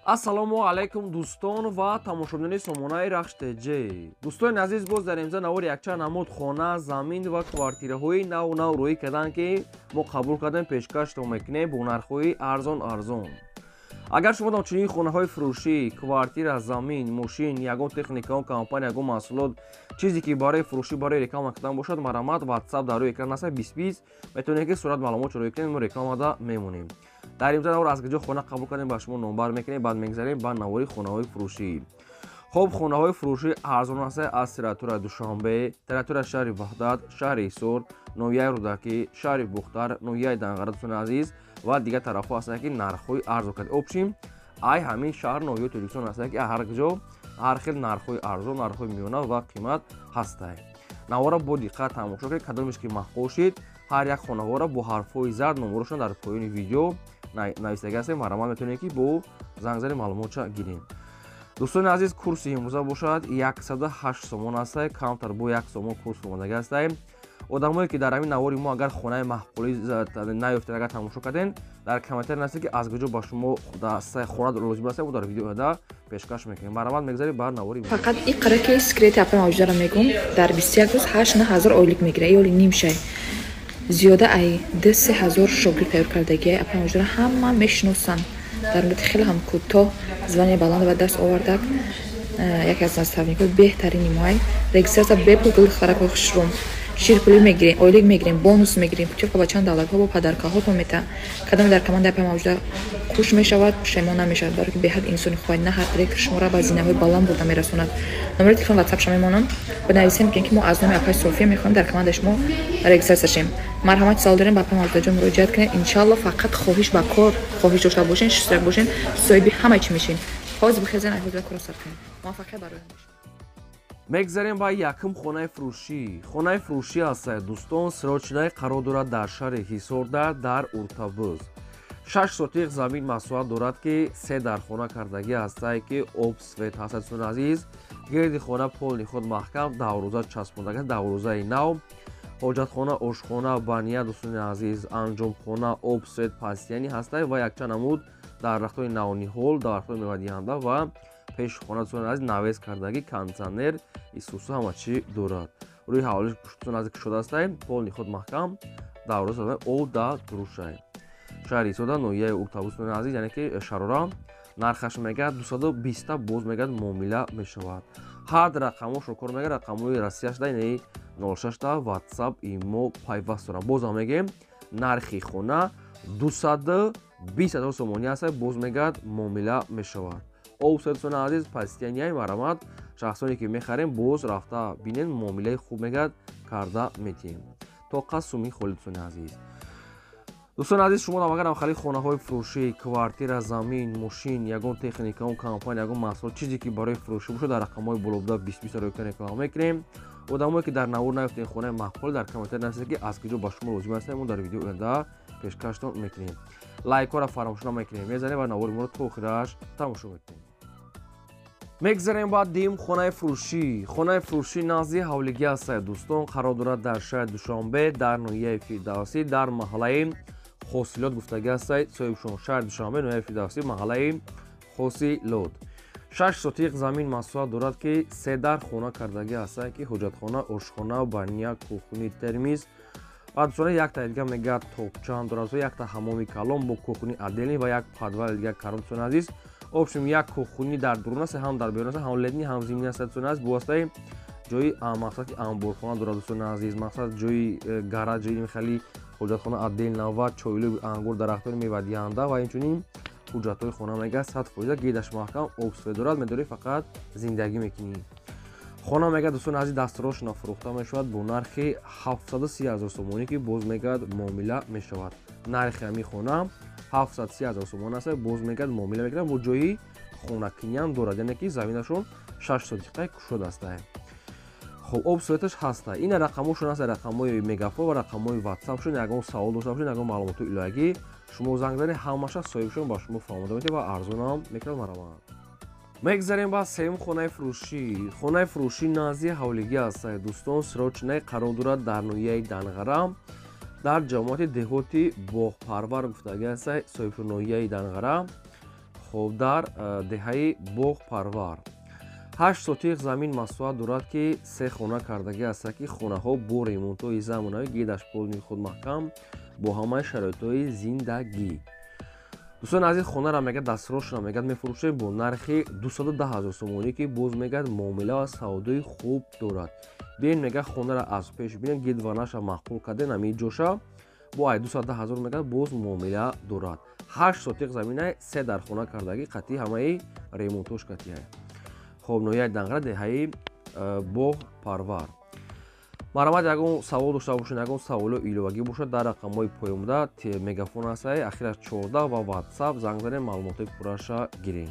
Ассалому алайкум, дӯстон ва тамошобинони сомонаи Рахш ТЖ. Дӯстони азиз, боз дар имза навори якчанд намуд хона, замин ва квартираҳои нав нав рӯӣ карданд, ки мо қабул кардем, пешкаштон мекунем бо нархҳои арзон арзон. Агар шумо дар чунин хонаҳои фурӯшӣ, квартира, замин, мошин, ягон техника, компания, ягон маҳсулот, чизе ки барои фурӯшӣ, барои реклама кардан бошад, марҳамат, WhatsApp дар рӯи экран аст 2020, метавонед ки сурат маълумот рӯй кунед, мо рекламада мемонем. Дар имза навор аз куҷо хона қабул кардем, ба шумо номбар мекунем, баъд мегзарем ба навори хонаҳои фурӯшӣ. Хоб, хонаҳои фурӯшӣ арзон аст аз территорияи Душанбе, территорияи шаҳри Ваҳдат, шаҳри Ҳисор, ноҳияи Рӯдакӣ, шаҳри Бухтар, ноҳияи Данғара, дӯстони азиз, ва дигар тарафҳо ҳастанд, ки нархҳои арзон кард. Общем, ай ҳамин шаҳр, ноҳияи Тоҷикистон ҳастанд, ки ҳар ҷо ҳар хел нархҳои арзон, нархҳои миёна ва қимат ҳастанд. Навора бо диққат тамошо кунед, кадомеш ки маъқул шид, ҳар як хонаҳоро бо ҳарфҳои зард номерошон дар поёни видео навистагӣ ҳастем, марҳамат, метавонед ки бо зангзани маълумотша гирем. Дӯстони азиз, курси имрӯза бошад 108 сомон аст, камтар бо 1 сомон курс омодагӣ аст. Одамое ки дар ҳамин навори мо агар хонаи маъқулӣ наёфтед, агар тамошо кардем, дар комментария нависед, ки аз куҷо ба шумо хона лозим аст, мо дар видео оянда пешкаш мекунем. Марҳамат, мегзарем ба навори. Фақат иқара ки секрети апа мавҷударо мегум: дар 21 рӯз 8-9 ҳазор ойлик мегира, ёли нимшай. Зиёда ай 2-3 ҳазор шогирд тайёр кардагиай апа мавҷудара, ҳама мешиносанд. Дар муддати хеле ҳам кӯтоҳ звание баланд ба даст овардак. Яке аз наставникҳои беҳтарини моай. Регистрация бепул, гул духтаракҳои хушрӯм, ширпулӣ мегирем, ойлик мегирем, бонус мегирем, путёвка ба чанд давлатҳо бо подаркаҳотон мета. Кадоме дар командаи апа мавҷуда хуш мешавад, пушаймон намешавад, барое ки беҳад инсони хуба, на ҳар директор шуморо ба зинаҳои баланд бурда мерасонад. Номери телефон ватсапша мемонам, бинависем, ки мо аз номи апаи София мехоҳем дар командаи шумо регистрация шем. Марҳамат, савол дорем, ба апаи Мавҷудаҷон муроҷиат кунед. Иншалло, фақат хоҳиш ба кор, хоҳиш дошта бошен, шустрак бошен, соҳиби ҳама чӣ мешин. Ҳозир бихезен, ҳозир корро сар кунед. Муваффақият барои. Мегзарем ба якум хонаи фурӯшӣ. Хонаи фурӯшӣ ҳастад, дӯстон, срочный, қарор дорад дар шаҳри Ҳисорда, дар Уртабӯз. 6 сотих замин масоҳат дорад, ки се дар хона кардагӣ ҳастае, ки об, свет ҳастад. Дӯстони азиз, гирди хона полный худ маҳкам, даврӯза часпондага, даврӯзаи нав, ҳоҷатхона, ошхона, баня, дӯстони азиз, анҷомхона, об, свет постоянный ҳастае ва якчанд намуд дарахтои навниҳол, дарахтои мевадиҳанда ва пеши хона, дӯстони азиз, навес кардагӣ, кондитсионер, исусу, ҳама чӣ дорад. Рӯи ҳавлиш, дӯстони азиз, кушода астае, полный худ маҳкам, даврӯза об да дурушае. Шаҳри Исода, ноҳияи Уртабӯз, дӯстони азиз, яъне ки шарора. Нархаш мегӯяд 220-та, боз мегӯяд, муомила мешавад. Ҳар рақамошро кор мегӯяд, рақамҳои Россияшда, яъне 06-та WhatsApp, имо пайваст дорам. Бозам мегӯем, нархи хона 220 ҳазор сомонӣ аст, боз мегӯяд, муомила мешавад. Об, дӯстони азиз, постоянный. Марҳамат, шахсоне ки мехарем, боз рафта бинен, муомилаи хуб мегӯяд, карда метиҳем. Тоқа суми холи, дӯстони азиз. Дӯстони азиз, шумо агар ҳам хонаҳои фурӯшӣ, квартира, замин, мошин, ягон техника, он компания, ягон маҳсулот, чизе ки барои фурӯшӣ бошад, дар рақамҳои болобуда 2020 рӯйкан реклама мекунем. Одамое ки дар навор наёфтед хонаи маъқул, дар комментария нависед, ки аз куҷо ба шумо лозим аст, мо дар видео оянда пешкаштон мекунем. Лайкҳоро фаромӯш намекунем, мезанем ва навори моро то охираш тамошо мекунем. Мегзарем ба дуюм хонаи фурӯшӣ. Хонаи фурӯшӣ назди ҳавлигӣ ҳастад, дӯстон, қарор дорад дар шаҳри Душанбе, дар ноҳияи Фирдавсӣ, дар маҳаллаи Хосилот гуфтагӣ ҳастад соҳибшон. Шаҳри Душанбе, ноҳияи Фирдавсӣ, маҳаллаи Хосилот. 6 сотиқ замин масоҳат дорад, ки се дар хона кардагӣ ҳастад, ки ҳоҷатхона, ошхона, баня, кухни, термиз ва, дӯстони, якта дига мегӯяд, топчан дорад, якта ҳамоми калон бо кухни отдельный ва як подвали дига карон. Дӯстони азиз, общем, як кухни дар дурун аст, ҳам дар берун аст, ҳам летний, ҳам зимний аст. Дӯстони азиз, бо воситаи ҷои мақсад ки анборхона дорад, дӯстони азиз, мақсад ҷои гараж, ҷои хеле ҳоҷатхона отдельно ва чойлу ангур, дарахтони мевадиҳанда ва инчунин ҳуҷҷатҳои хона мегӯяд 100%, гирдаш маҳкам, об, свет дорад, медорӣ, фақат зиндагӣ мекунӣ. Хона мегӯяд, дӯстони азиз, дастрошона фурӯхта мешавад бо нархи 730 ҳазор сомонӣ, ки боз мегӯяд, муомила мешавад. Нархи ҳамин хона 730 ҳазор сомон аст, боз мегӯяд, муомила мекунад, бо ҷои хонакиниам дорад, яъне ки заминашон 6 сотиқаи кушод аста. Хоб, об, светаш ҳаста. Ина рақамҳошон аст, рақамҳои Мегафон ва рақамҳои ватсапшон. Ягон савол дошта бошед, ягон маълумоти иловагӣ, шумо занг занед, ҳамаша соҳибшон ба шумо фаҳмода метавад ва арзонам мекунад. Марҳамат, мегзарем ба сеюм хонаи фурӯшӣ. Хонаи фурӯшӣ назди ҳавлигӣ аст, дӯстон, срочный, қарор дорад дар ноҳияи Данғара, дар ҷамоати деҳоти Боғпарвар гуфтагӣ аст соҳибшон, ноҳияи Данғара. Хоб, дар деҳаи Боғпарвар 8 сотиқ замин масоҳат дорад, ки се хона кардагӣ аст, ки хонаҳо бо ремонтҳои замонавӣ, гидаш полный худ маҳкам, бо ҳамаи шароитҳои зиндагӣ. Дӯстони азиз, хонара мегӯяд дастрошона мегӯяд мефурӯшем бо нархи 210 ҳазор сомонӣ, ки боз мегӯяд муомила ва савдои хуб дорад. Биён, мегӯяд, хонара аз пеш бинед, гид ва наша маъқул карден, ҳамин ҷоша бо ай 210 ҳазор мегӯяд боз муомила дорад. 8 сотиқ заминай, се дар хона кардагӣ, қатъи ҳамаи ремонтош қатъия. Хоб, ноҳияи Данғара, деҳаи Боғпарвар. Марҳамат, ягон савол дошта бошед, ягон саволо иловагӣ бошад, дар рақамҳои поёнбуда Мегафон ҳастае, ахираш 14 ва Ватсап занг занед, маълумотҳои пурраша гирем.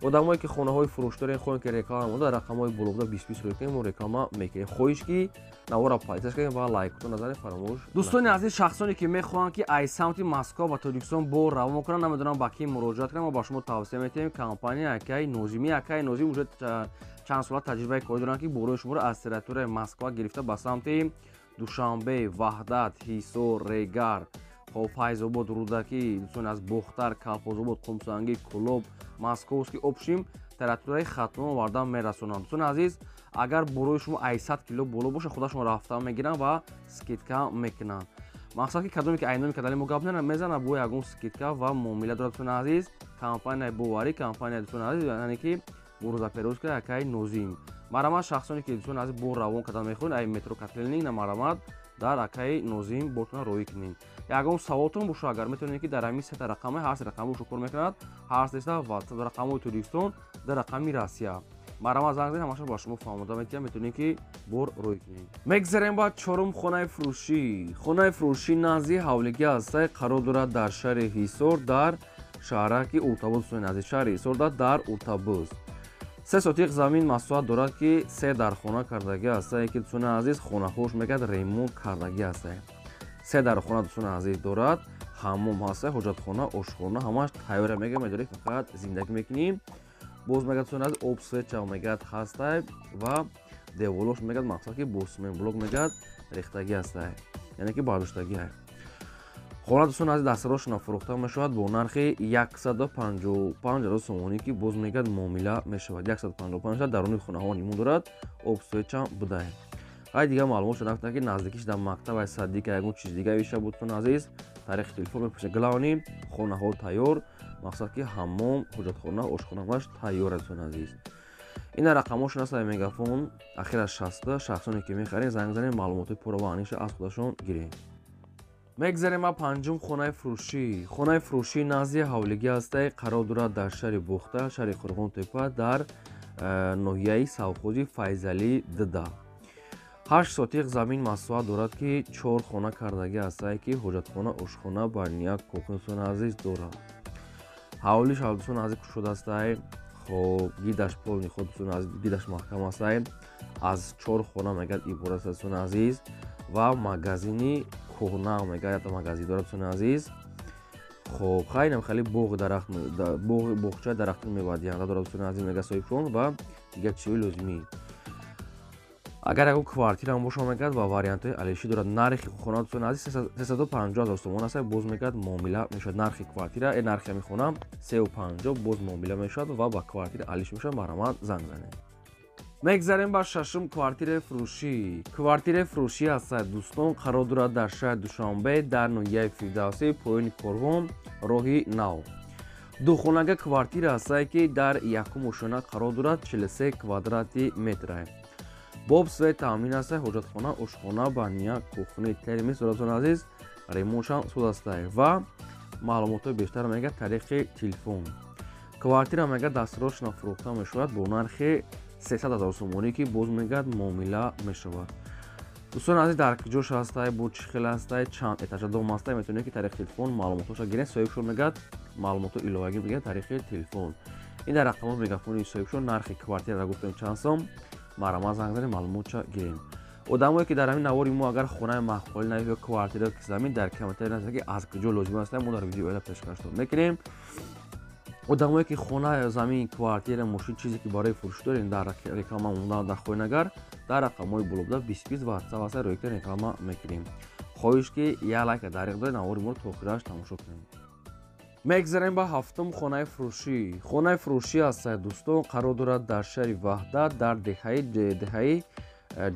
Одамое ки хонаҳои фурӯш дорем, хоҳем ки реклама монда, дар рақамҳои болобуда 20 20 рӯй кунем, мо реклама мекунем. Хоҳиш ки навора подписаться кунем ва лайкотон назанед фаромӯш. Дӯстони азиз, шахсоне ки мехоҳанд, ки аз самти Москва ба Тоҷикистон бор равон кунанд, намедонам ба кӣ муроҷиат кунам, мо ба шумо тавсия метиҳем компания акаи Нозимӣ. Акаи Нозим уже чанд сола таҷрибаи корӣ доранд, ки борои шуморо аз территорияи Москва гирифта ба самти Душанбе, Ваҳдат, Ҳисор, Регар, хоб, Файзобод, Рӯдакӣ, дӯстони аз Бохтар, Калхозобод, Қумсангӣ, Кӯлоб, Московский, общем, территорияи Хатлон оварда мерасонанд. Дӯстони азиз, агар борои шумо 800 кило боло бошад, худашон рафта мегиранд ва скидка мекунанд. Мақсад ки кадоме ки айноми кадали мо гап мезанад, бо ягон скидка ва муомила дорад. Дӯстони азиз, компанияи боварӣ, компания, дӯстони азиз, яъне ки грузоперевозка акаи Нозим. Марҳамат, шахсоне ки, дӯстони азиз, бор равон кардан мехоҳед ай метро Котельники, на, марҳамат, дар акаи Нозим бортона роҳӣ кунед. Ягон саволтон боша, агар метавонед, ки дар ҳамин сета рақами, ҳар се рақами ошо кор мекунад, ҳар сета рақамҳои Тоҷикистон, дар рақами Россия. Марҳамат, занг занед, ҳамаша ба шумо фаҳмода метиҳам, метавонед ки бор роҳӣ кунед. Мегзарем ба чорум хонаи фурӯшӣ. Хонаи фурӯшӣ назди ҳавлигӣ ҳастай, қарор дорад дар шаҳри Ҳисор, дар шаҳраки Уртабуз. Дӯстони азиз, шаҳри Ҳисор дар Уртабуз 3 сотиқ замин масоҳат дорад, ки се дархона кардагӣ ҳастае, ки, дӯстони азиз, хонаҳош мегӯяд ремонт кардагӣ ҳастае. Се дархона, дӯстони азиз, дорад, ҳаммом ҳастае, ҳоҷатхона, ошхона, ҳамааш тайёра, мегӯяд, медорӣ фақат зиндагӣ мекунӣ. Боз мегӯяд, дӯстони азиз, об, свет ча мегӯяд ҳастае ва деволош мегӯяд мақсад ки бо цементблок мегӯяд рехтагӣ ҳастае, яъне ки бардоштагӣ. Хона, дӯстони азиз, дастрошона фурӯхта мешавад бо нархи 155 ҳазор сомонӣ, ки боз мегӯяд муомила мешавад. 155 даруни хонаҳо нимон дорад, об, свет чам будае. Ай дигар маълумот шуда гуфтанд, ки наздикиш дар мактаб ай садика ягон чиз дига иша буд. Дӯстони азиз, тариқи телефон мепурсед. Главный, хонаҳо тайёр, мақсад ки ҳаммом, ҳоҷатхона, ошхона ҳамаш тайёр аст. Дӯстони азиз, ина рақамҳошон аст, Мегафон, ахираш 60. Шахсоне ки мехаред, занг занед, маълумотҳои пурра ва аниша аз худашон гиред. Мегзарем ба панҷум хонаи фурӯшӣ. Хонаи фурӯшӣ назди ҳавлигӣ ҳастае, қарор дорад дар шаҳри Бохтар, шаҳри Қурғонтепа, дар ноҳияи совхози Файзалӣ дда. 8 сотиқ замин масоҳат дорад, ки чор хона кардагӣ ҳастае, ки ҳоҷатхона, ошхона, баня, кухня, дӯстони азиз, дорад. Ҳавлиш, дӯстони азиз, кушода ҳастае. Хоб, гидаш полный худ, дӯстони азиз, гидаш маҳкам ҳастае. Аз чор хона мегӯяд иборат аст, дӯстони азиз, ва магазини кӯҳна мегӯяд, ята магазин дорад, дӯстони азиз. Хоб, хайнам хеле боғи дарахт, боғи боғчаи дарахти мевадиҳанда дорад, дӯстони азиз, мегӯяд соҳибшон, ва дигар чизҳои лозимӣ. Агар ягон квартираам боша, мегӯяд, ва вариантҳои алишӣ дорад. Нархи хона, дӯстони азиз, 350 ҳазор сомон аст, боз мегӯяд муомила мешавад. Нархи квартира, нархи ҳамин хона 3,50, боз муомила мешавад ва ба квартира алиш мешавад. Марҳамат, занг занед. Мегзарем ба шашум квартираи фурӯшӣ. Квартираи фурӯшӣ ҳастад, дӯстон, қарор дорад дар шаҳри Душанбе, дар ноҳияи Фирдавсӣ, поёни Корвон, роҳи нав. Духонага квартира ҳастае, ки дар якум ошёна қарор дорад, 43 квадрати метра, бо об, свет таъмин аста, ҳоҷатхона, ошхона, баня, кухни, термос дорад. Дӯстони азиз, ремонтшам суд астае ва маълумотҳои бештар мегӯяд тариқи телефон. Квартира мегӯяд дастрочно фурӯхта мешавад бо нархи 300 ҳазор сомонӣ, ки боз мегӯяд муомила мешавад. Дӯстони азиз, дар куҷош ҳастай, бо чӣ хел ҳастай, чанд этажа дом ҳастай, метавонед ки тариқи телефон маълумотҳоша гиред. Соҳибшон мегӯяд маълумотҳо иловагӣ мегӯяд тариқи телефон. Ин дар рақамҳои Мегафони соҳибшон. Нархи квартираро гуфтем чанд сом, марҳамат, занг занед, маълумотша гирем. Одамое ки дар ҳамин навори мо агар хонаи маъқулӣ наёфт ё квартира ки замин, дар комментария нависед, ки аз куҷо лозим аст, мо дар видеои оянда пешкаштон мекунем. Одамое ки хона, замин, квартира, мошин, чизе ки барои фурӯш дорем, дар реклама мондан дар хоинагар, дар рақамҳои болобуда 20 20 Ватсап аста, рӯйкта реклама мекунем. Хоҳиш ки як лайка дариқ доред, навори моро то охираш тамошо кунем. Мегзарем ба ҳафтум хонаи фурӯшӣ. Хонаи фурӯшӣ аст, дӯстон, қарор дорад дар шаҳри Ваҳдат, дар деҳаи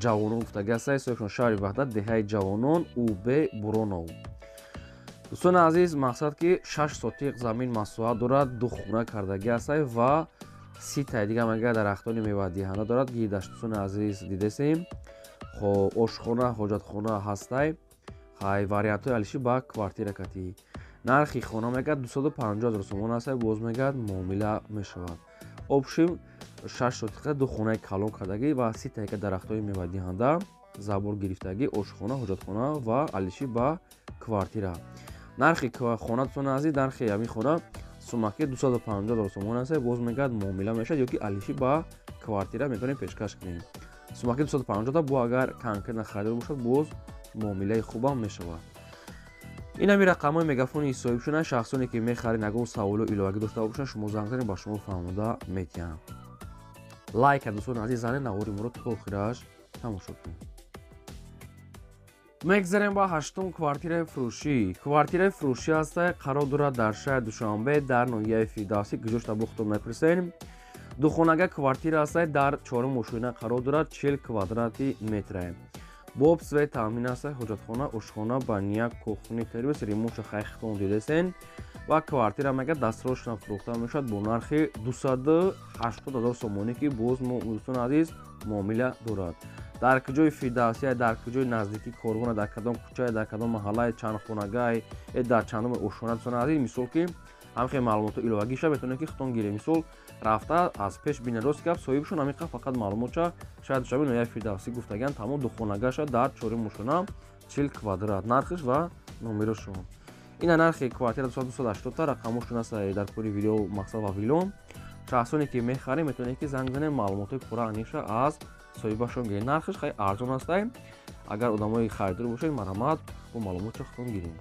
Ҷавонон гуфтагӣ аст. Соҳибшон шаҳри Ваҳдат, деҳаи Ҷавонон, УБ Буронов. Дӯстони азиз, мақсад ки 6 сотиқ замин масоҳат дорад, ду хона кардагӣ аст ва 30 таи дига мега дарахтони мевадиҳанда дорад. Гирдаш, дӯстони азиз, дидесем. Хоб, ошхона, ҳоҷатхона ҳастай. Хай, вариантҳои алиши ба квартира катӣ. Нархи хона мегӯяд 250 ҳазор сомон аст, боз мегӯяд муомила мешавад. Общем 6 сотиқа, ду хонаи калон кардагӣ ва 30 таика дарахтҳои мевадиҳанда, забор гирифтагӣ, ошхона, ҳоҷатхона ва алиши ба квартира. Нархи хона, дӯстони азиз, нархи ҳамин хона сумаки 250 ҳазор сомон аст, боз мегӯяд муомила мешавад ё ки алиши ба квартира метавонем пешкаш кунем. Сумаки 250 бо агар конкретно харидор бошад, боз муомилаи хубам мешавад. Ин ҳами рақамҳои мегафони соҳибшуда. Шахсоне ки мехаред, ягон саволу иловагӣ дошта бошанд, шумо занг занед, ба шумо фаҳмода метиҳам. Лайка, дӯстони азиз, занед, навори моро то охираш тамошо кунед. Мегзарем ба ҳаштум квартираи фурӯшӣ. Квартираи фурӯшӣ ҳаста, қарор дорад дар шаҳри Душанбе, дар ноҳияи Фирдавсӣ. Куҷошта бухтон мепурсем. Духонага квартира ҳаста, дар чорум ошёна қарор дорад, 40 квадрати метре. Бо об, свет таъмин аст, ҳоҷатхона, ошхона, баня, кухни, термос, ремонтша хайхтон дидесен. Ва квартира мега дастрочно фурӯхта мешавад бо нархи 280 ҳазор сомонӣ, ки боз дӯстони азиз муомила дорад. Дар куҷои Фирдавсия, дар куҷои наздикии Корвона, дар кадом кӯчае, дар кадом маҳаллае, чанд хонагае, дар чандум ошхона, дӯстони азиз, мисол ки ҳамхел маълумотҳо иловагӣ шава, метавонед ки худтон гиред. Мисол рафта аз пеш бинед. Рост гап, соҳибшон ҳамин фақат маълумотша шаҳри Душанбе, ноҳияи Фирдавсӣ гуфтагиан, тамом. Духонагаша дар чорум ошхона, 40 квадрат, нархиш ва номерошон. Ина нархи квартира 280 та, рақамошон аст дар пури видео, мақсад ва вилон. Шахсоне ки мехаред, метавонед ки занг занед, маълумотҳои пурра аниқша аз соҳибашон гиред. Нархиш хеле арзон аст. Агар одамои харидор бошед, марҳамат, бо маълумотшо худтон гиред.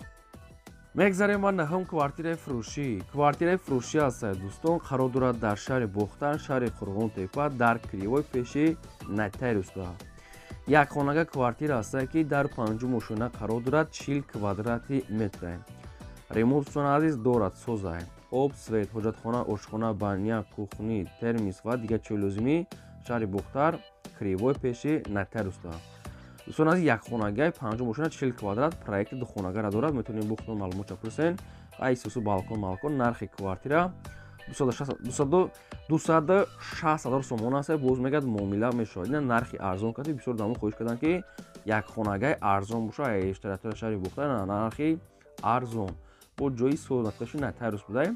Мегзарем ба наҳум квартираи фурӯшӣ. Квартираи фурӯшӣ аст, дӯстон, қарор дорад дар шаҳри Бохтар, шаҳри Қурғонтепа, дар кривой пеши нотариуста. Як хонага квартира аст, ки дар панҷум ошёна қарор дорад, 40 квадрати метре. Ремонт, дӯстони азиз, дорад, созай. Об, свет, ҳоҷатхона, ошхона, баня, кухни, термис ва дигар чиҳои лозимӣ. Шаҳри Бохтар, кривой пеши нотариуста. Дӯстони азиз, як хонагай, панҷум ошёна, 40 квадрат, проекти духонагара дорад. Метавонед бухтон маълумотша пурсен. Айсусу балкон малкон. Нархи квартира 260 ҳазор сомон аст, боз мегӯяд муомила мешавад. Ина нархи арзон кардӣ. Бисёр дамо хоҳиш карданд, ки як хонагаи арзон боша. Территория шаҳри Бохтар, нархи арзон бо ҷои сознаташи нотариус будай.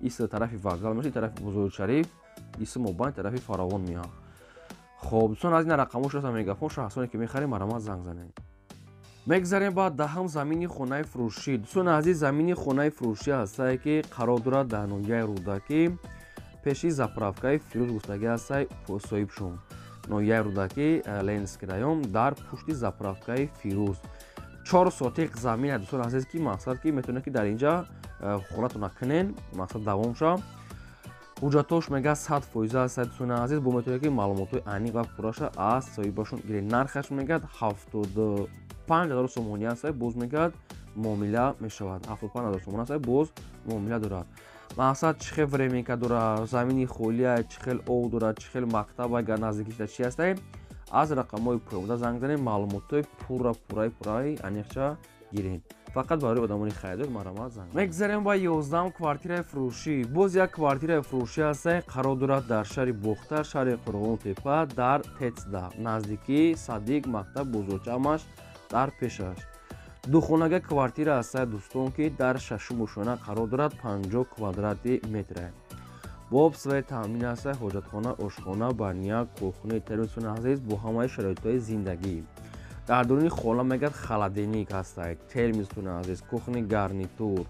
Ис тарафи вокзал мешавад, тарафи Бозори Шариф, иси мобайн тарафи Фаровон меояд. Хоб, дӯстон, аз ин рақамҳо шуд мегафон. Шахсоне ки мехарем, марҳамат, занг занед. Мегзарем ба даҳум замини хонаи фурӯшӣ. Дӯстони азиз, замини хонаи фурӯшӣ ҳастае, ки қарор дорад дар ноҳияи Рӯдакӣ, пеши заправкаи Фирӯз гуфтагӣ ҳастай соҳибшон. Ноҳияи Рӯдакӣ, Ленинский район, дар пушти заправкаи Фирӯз, 4 сотиқ замин, дӯстони азиз, ки мақсад ки метавонед ки дар инҷа хонатона кунен, мақсад давом ша. Ҳуҷҷатош мега 100% аст, дӯстони азиз, бо метавонед ки маълумотҳои аниқ ва пурраша аз соҳибашон гиред. Нархаш мегӯяд 75 000 сомонӣ аст, боз мегӯяд муомила мешавад. 75 000 сомон аст, боз муомила дорад. Мақсад чӣ хел временка дорад, замини холия, чӣ хел об дорад, чӣ хел мактаб, агар наздикиша чи ҳастай, аз рақамҳои поёнда занг занед, маълумотҳои пурра, пурраи пурраи аниқша гиред. Фақат барои одамони харидор марҳамат, занг. Мегзарем ба 11-ум квартираи фурӯшӣ. Боз як квартираи фурӯшӣ ҳастай, қарор дорад дар шаҳри Бохтар, шаҳри Қурғонтепа, дар ТЭЦда, наздикии садик, мактаб, бозорчаамаш дар пешаш. Духонага квартира ҳастай, дӯстон, ки дар шашум ошёна қарор дорад, 50 квадрати метре. Бо об, свет таъмин ҳастай, ҳоҷатхона, ошхона, баня, кухни, термосони азиз, бо ҳамаи шароитҳои зиндагӣ. Дар дуруни хона мегӯяд холодильник ҳастай, термостуни азиз, кухни гарнитур,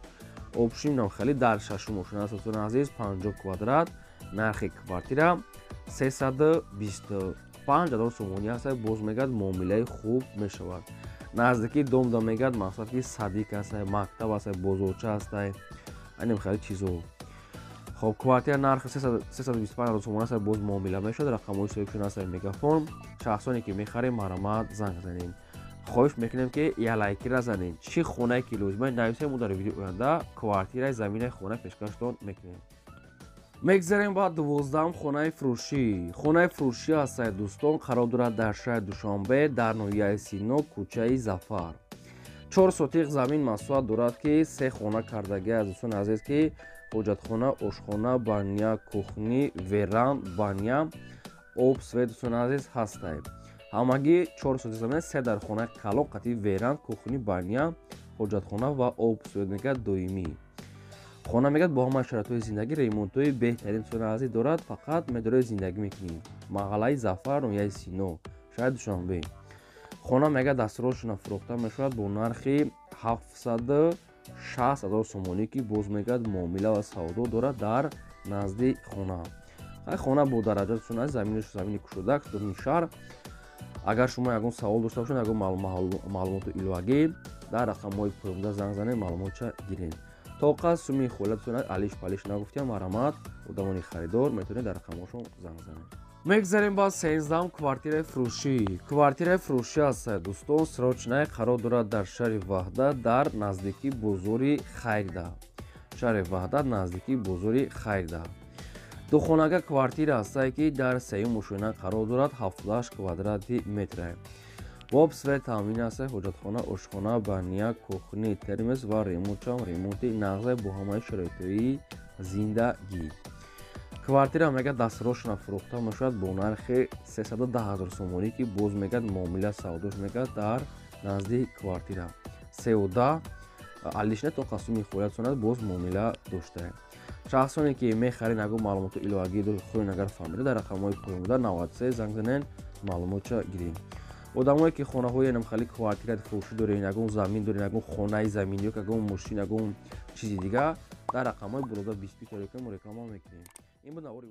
общем хеле дар шашум ошёна аст, дӯстони азиз, 50 квадрат. Нархи квартира 325 000 сомонӣ ҳастай, боз мегӯяд муомилаи хуб мешавад. Наздикии домда мегӯяд мақсад ки садик ҳастай, мактаб ҳастай, бозорча ҳастай, анем хеле чизо. Хоб, квартира нархи 325 000 сомон аст, боз муомила мешавад. Рақамҳои соҳибшон ҳастай мегафон. Шахсоне ки мехарем, марҳамат, занг занед. Хоҳиш мекунем, ки як лайкира занед. Чӣ хонае ки лозима, нависем, мо дар видеои оянда квартираи, заминаи хона пешкаштон мекунем. Мегзарем ба 12-ам хонаи фурӯшӣ. Хонаи фурӯшӣ ҳастае, дӯстон, қарор дорад дар шаҳри Душанбе, дар ноҳияи Сино, кӯчаи Зафар. 4 сотиқ замин масоҳат дорад, ки се хона кардагӣ аз, дӯстони азиз, ки ҳоҷатхона, ошхона, баня, кухня, веранда, баня, об, свет, дӯстони азиз, ҳастае. Ҳамагӣ 4 сотиқ замин, се дар хонаи калон қатъи веранда, кухня, баня, ҳоҷатхона ва об, свет мегӯяд доимӣ. Хона мегӯяд бо ҳамаи шароитҳои зиндагӣ, ремонтҳои беҳтарин, дӯстони азиз, дорад. Фақат медоред, зиндагӣ мекунӣ. Маҳаллаи Зафар, ноҳияи Сино, шаҳри Душанбе. Хона мегӯяд дастрошона фурӯхта мешавад бо нархи 760 000 сомонӣ, ки боз мегӯяд муомила ва савдо дорад дар назди хона. Хона бо дараҷа, дӯстони азиз, заминаш замини кушодак, дуруни шаҳр. Агар шумо ягон савол дошта бошед, ягон маълумоту иловагӣ, дар рақамҳои поёнда занг занед, маълумотша гиред. Тоқа суми холия, дӯстони, алиш палиш нагуфтиям. Марҳамат, одамони харидор метавонед дар рақамҳошон занг занед. Мегзарем ба 13-ам квартираи фурӯшӣ. Квартираи фурӯшӣ аст, дӯстон, срочная, қарор дорад дар шаҳри Ваҳдат, дар наздикии бозори Хайрда. Шаҳри Ваҳдат, наздикии бозори Хайрда, духонага квартира ҳастае, ки дар сеюм ошёна қарор дорад, 78 квадрати метре. Бо об, свет таъмин аст, ҳоҷатхона, ошхона, баня, кухня, термос ва ремонтшам ремонти нағзе бо ҳамаи шароитҳои зиндагӣ. Квартира мегӯяд дастрошона фурӯхта мешавад бо нархи 310 000 сомонӣ, ки боз мегӯяд муомила савдош мегӯяд дар назди квартира. Сеуда алишне то қасуми холиятсонад, боз муомила доштаем. Шахсоне ки мехаред, ягон маълумоту иловагӣ хоҳед, агар фаҳмида, дар рақамҳои поёнбуда 93 занг занед, маълумотша гиред. Одамое ки хонаҳои намхали квартира фурӯшӣ доред, ягон замин доред, ягон хонаи заминӣ ё ягон мошин, ягон чизи дигар, дар рақамҳои болода 25 мо реклама мекунем. Ин буд навори.